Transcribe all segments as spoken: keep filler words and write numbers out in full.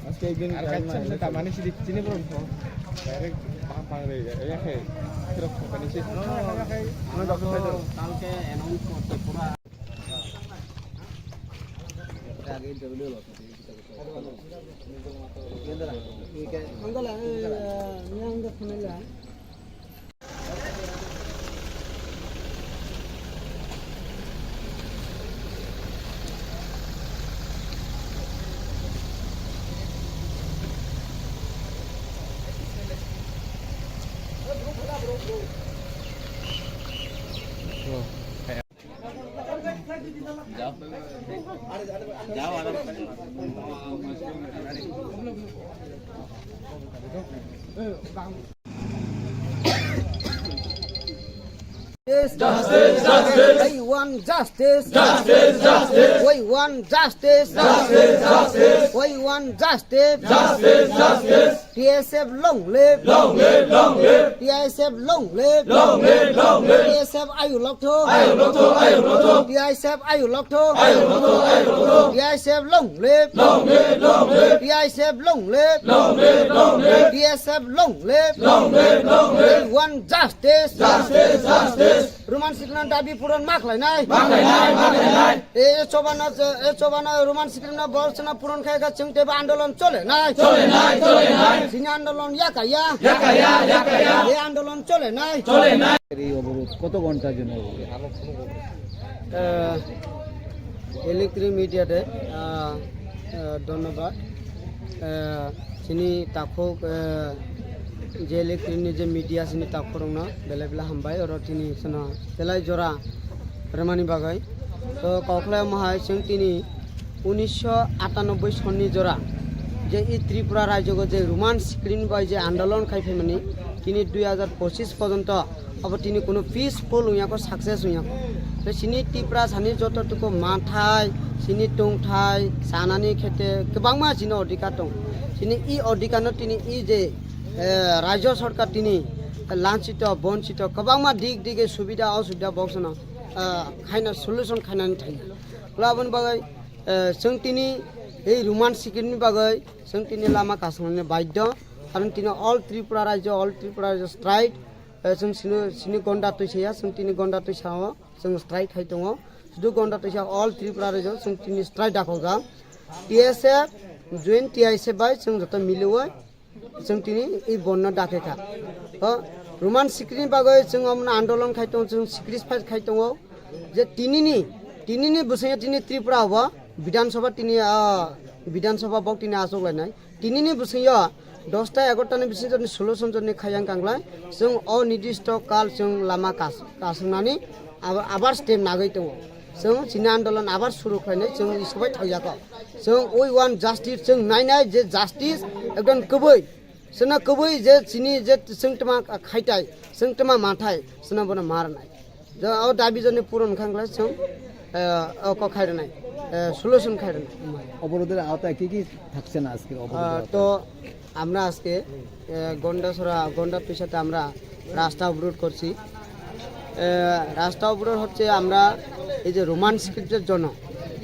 আজকে একদিন আর time কাচ্চা নাই। Tamani sidi chini borok to direct pang pang re ya ya khe. Trok pang ni si. Ano doctor sai to. কালকে অ্যানাউন্স করতে পুরা। আগে ইন্টারভিউ হলো। Justice, justice. We want justice. Justice, justice. We want justice. Justice, justice. We want justice. Justice, justice. T S F long live. Long live, long live. T S F long live. Long live, long live. T S F ayu lokthok. Ayu lokthok, ayu lokthok. T S F ayu lokthok. Ayu lokthok, ayu lokthok. T S F long live. Long live, long live. T S F long live. Long live, long live. T S F long live. Long live, long live. We want justice. Justice, justice. Roman Sikri ni dabi puron ma khlainai. Ma khlainai, ma khlainai. E chobano, e chobano Roman Sikri ni borok chwngno puron khai kha chwng teibo andolon cholenai. Cholenai, cholenai. Chini andolon yakaya. Yakaya, yakaya. E andolon cholenai. Cholenai. এই অবরোধ কত ঘন্টার জন্য অবরোধ? আহ, ইলেকট্রিক মিডিয়াতে, আহ, আহ, ধন্যবাদ। Chini takhuk, eh, je electric ni je media chini takhuk rokno belai belai hambai, oro tini chwngno belai jora rwmani bagwi. To kokhlai omo hai chwng tini unisho atanoboi sonni jora je i Tripura rajyo je Roman Sikri ni bai je andolon khai phaimani tini dui hajar pochis porjonto Abo tini kunu peaceful wngya kho, success wngya kho. Tei chini Tiprasani joto tuku manthai, chini tongthai, chanani khete kwbangma chini odhikar tongo. Chini i odhikarno tini i je, eh, rajyo sorkar tini lanchito, bonchito, kwbangma dik dik subida osubida boksano, eh, khaina solution khainani thangya. Aboni bagwi, eh, chwng tini ei Roman Sikri ni bagwi chwng tini lama kasongnani baidhyo. Karon tini all Tripura rajyo, all Tripura rajyo strike. Eh, chwng sini, sini gonda twi saya, chwng tini gonda twi sao, chwng strike khai tongo. Sudu gonda twi sa all Tripura rajyo, chwng tini strike dakho ga. T S F, join T I S F bai chwng joto miliwi, chwng tini i bonno dakhe kha. To, Roman Sikri ni bagwi chwng omno andolon khai tongo, chwng sacrifice khai tongo. Je tinini, tinini bwswngyo tini Tripura o Bidhan Sabha tini, ah, Bidhan Sabha bok tini achuk lainai. Tinini bwswngyo dosta egarota ni bisingtwi solution joni khayang kanglai. Chwng o nidisto kal chwng lama kas-, kaswngnani abo abar step nagwi tongo. Chwng chini andolon abar suru khlainai chwng iskobai thauyako. Chwng we want justice, chwng nainai je justice ekdom kwbwi. Chwngno kwbwi je chini je chwng tma khaitai, chwng tma manthai, chwngno bono marnai. Jo, o dabi joni puron khanglai chwng, eh, o kok khairwnai, eh, solution khairwnai. অবরোধের আওতায় কি কি থাকছে না আজকে অবরোধের আহ, আওতায়? তো আমরা আজকে, আহ, গন্ডাছড়া, গন্ডা পিসাতে আমরা রাস্তা অবরোধ করছি। আহ, রাস্তা অবরোধ হচ্ছে আমরা এই যে রোমান স্ক্রিপ্টের জন্য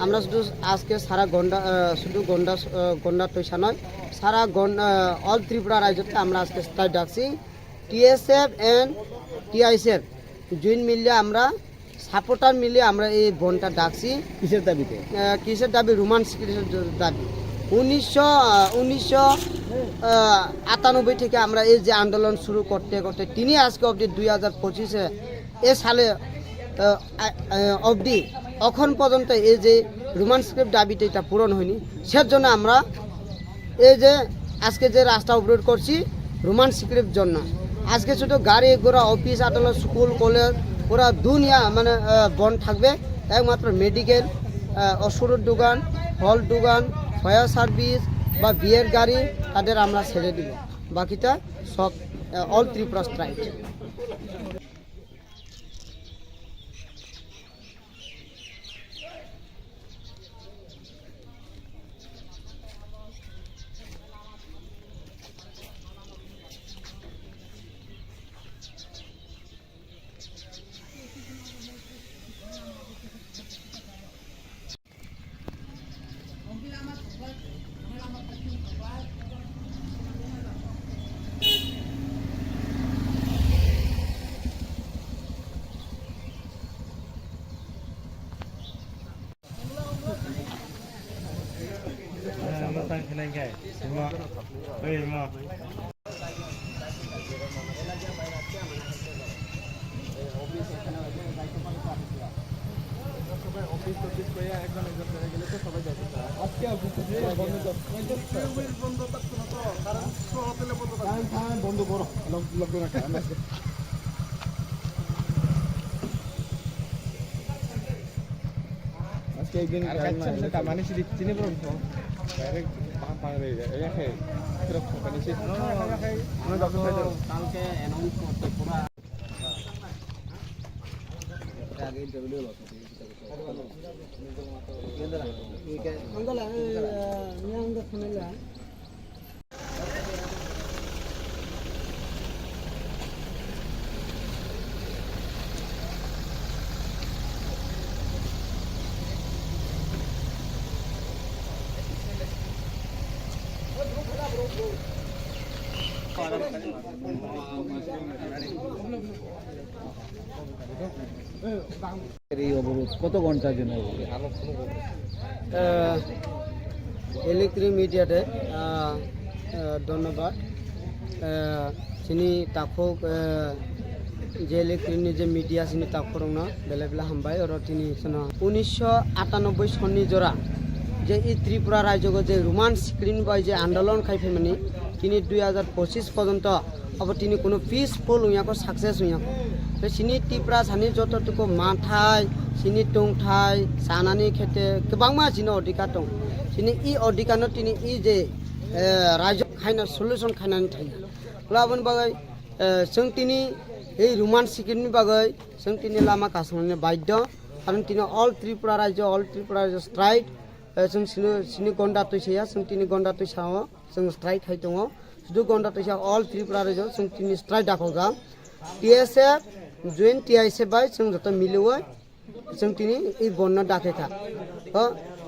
আমরা শুধু আজকে সারা গন্ডা, আহ, শুধু গন্ডা, আহ, গন্ডা টৈসা নয়, সারা গন-, আহ, অল ত্রিপুরা রাজ্যতে আমরা আজকে স্ট্রাইক ডাকছি। T S F and T I S F joint মিলে আমরা সাপোর্টার মিলে আমরা এই বনটা ডাকছি। কিসের দাবিতে? আহ, কিসের দাবি? রোমান সিক্রেটের দাবি। উনিশশো, আহ, উনিশশো, আহ, আটানব্বই থেকে আমরা এই যে আন্দোলন শুরু করতে করতে তিনি আজকে অবধি দুই হাজার পঁচিশে এ সালে, আহ, আ-, আহ, অবধি এখন পর্যন্ত এই যে রোমান স্ক্রিপ্ট দাবিটা এটা পূরণ হয়নি, সেজন্য আমরা এই যে আজকে যে রাস্তা অবরোধ করছি রোমান স্ক্রিপ্ট জন্য। আজকে শুধু গাড়ি ঘোড়া, অফিস আদালত, স্কুল কলেজ, ওরা দুনিয়া মানে, আহ, বন্ধ থাকবে। একমাত্র মেডিকেল, আহ, ওষুধের দোকান, ফল দোকান, ফায়ার সার্ভিস বা বিয়ের গাড়ি, তাদের আমরা ছেড়ে দিব। Bakita sok, uh, all Tripura strike. বন্ধ করো, লক-, লকডাউন একটা, আমরা আজকে আজকে একদিন আর কাজ কাজ নাই। চলছে, কামানি সিঁড়ি চিনে বড় তো। ডাইরেক্ট বাম পাং রে, এই দেখে, ফেরত কোম্পানি সে। কালকে অ্যানাউন্স করতে পুরা। আগে ইন্টারভিউ হলো। এই অবরোধ কত ঘন্টার জন্য হবে? আহ, ইলেকট্রিক মিডিয়াতে, আহ, আহ, ধন্যবাদ। আহ, chini takhuk, আহ, যে ইলেকট্রিকনি যে media chini takhurokno belai belai hambai, oro tini chwngno উনিশশো আটানব্বই sonni jora je i Tripura rajyogo je Roman script bai je andolon khai phaimani, tini dui hajar pochis porjonto abo tini kuno peaceful wngya kho, success wngya kho. Tei chini Tiprasani joto tuku manthai, chini tongthai, chanani khete kwbangma chini odhikar tong. Chini i odhikarno tini i je, eh, rajyo khaina solution khainani thangya. Hwla aboni bagwi, eh, chwng tini ei Roman script ni bagwi chwng tini lama kasongnani baidhyo. Karon tini all Tripura rajyo, all Tripura rajyo strike, eh, chwng sini, sini gonda twi saya, chwng tini gonda twi sao. Chwng strike khai tongo. Sudu gonda twi sa all Tripura rajyo chwng tini strike dakhokjak. T S F, joint T S F bai chwng joto miliwi chwng tini i bondh no dakhe kha. O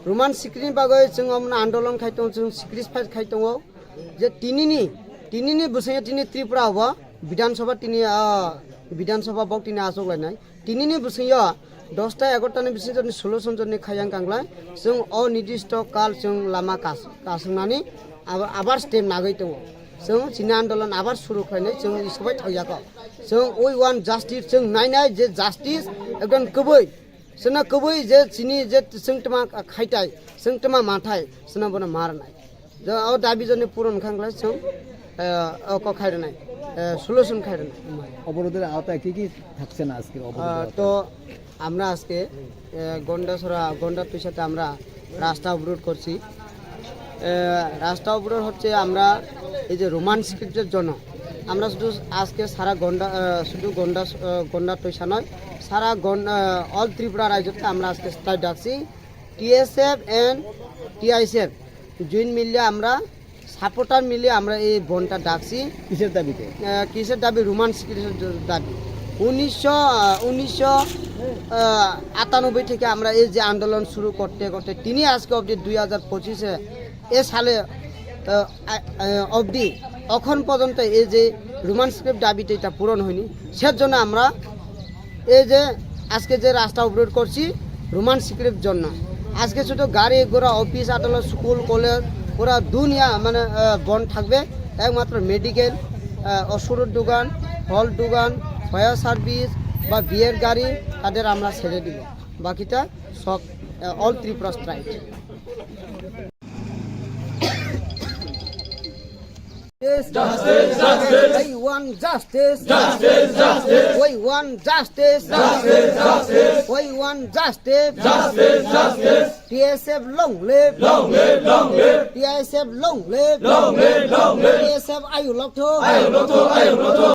Roman script ni bagwi chwng omono andolon khai tongo, chwng sacrifice khai tongo. Je tinini, tinini bwswngyo tini Tripura o Bidhan Sabha tini, ah, Bidhan Sabha bok tini achuk lainai. Tinini bwswngyo dosta egarota ni bising joni solution joni khaiyang kanglai, chwng o nidisto kal chwng lama kas-, kaswngnani abo-, abar step nagwi tongo. Chwng chini andolon abar suru khlainai, chwng isobai thaiyako. Chwng we want justice, chwng nainai je justice ekdom kwbwi. Chwngno kwbwi je chini je chwng tma khaitai, chwng tma manthai, chwngno bono ma rwnai. Jo, o dabi joni puron kha wngkha chwng, eh, o kok khai rwnai, eh, solution khai rwnai. অবরোধের আওতায় কি কি থাকছে না আজকের অবরোধের আহ, আওতায়? তো আমরা আজকে, আহ, গন্ডাছড়া, গন্ডা তুইসাতে আমরা রাস্তা অবরোধ করছি। আহ, রাস্তা অবরোধ হচ্ছে আমরা এই যে রোমান স্ক্রিপ্টের জন্য আমরা শুধু আজকে সারা গন্ডা, আহ, শুধু গন্ডা, আহ, গন্ডা তুইসা নয়, সারা গন-, আহ, অল ত্রিপুরা রাজ্যতে আমরা আজকে স্ট্রাইক ডাকছি। টিএসএফ এন্ড টিআইএসএফ জয়েন্ট মিলে আমরা সাপোর্টার মিলে আমরা এই বনটা ডাকছি। কিসের দাবিতে? আহ, কিসের দাবি? রোমান সিক্রিপ্টের দাবি। উনিশশো, আহ, উনিশশো, আহ, আটানব্বই থেকে আমরা এই যে আন্দোলন শুরু করতে করতে তিনি আজকে অবধি দুই হাজার পঁচিশে এ সালে, আহ, আ-, আহ, অবধি এখন পর্যন্ত এই যে রোমান স্ক্রিপ্ট দাবিটা এটা পূরণ হয়নি। সেজন্য আমরা এই যে আজকে যে রাস্তা অবরোধ করছি রোমান স্ক্রিপ্ট জন্য, আজকে শুধু গাড়ি ঘোড়া, অফিস আদালত, স্কুল কলেজ, পুরা দুনিয়া মানে, আহ, বন্ধ থাকবে। একমাত্র মেডিকেল, আহ, ওষুধের দোকান, ফল দোকান, ফায়ার সার্ভিস বা বিয়ের গাড়ি, তাদের আমরা ছেড়ে দিব। বাকিটা সব, আহ, all Tripura strike. Justice! Justice! Justice! We want justice! Justice! Justice! We want justice! Justice! Justice! We want justice! Justice! Justice! P S F long live! Long live! Long live! P S F long live! Long live! Long live! P S F ayu lokthok! Ayu lokthok! Ayu lokthok!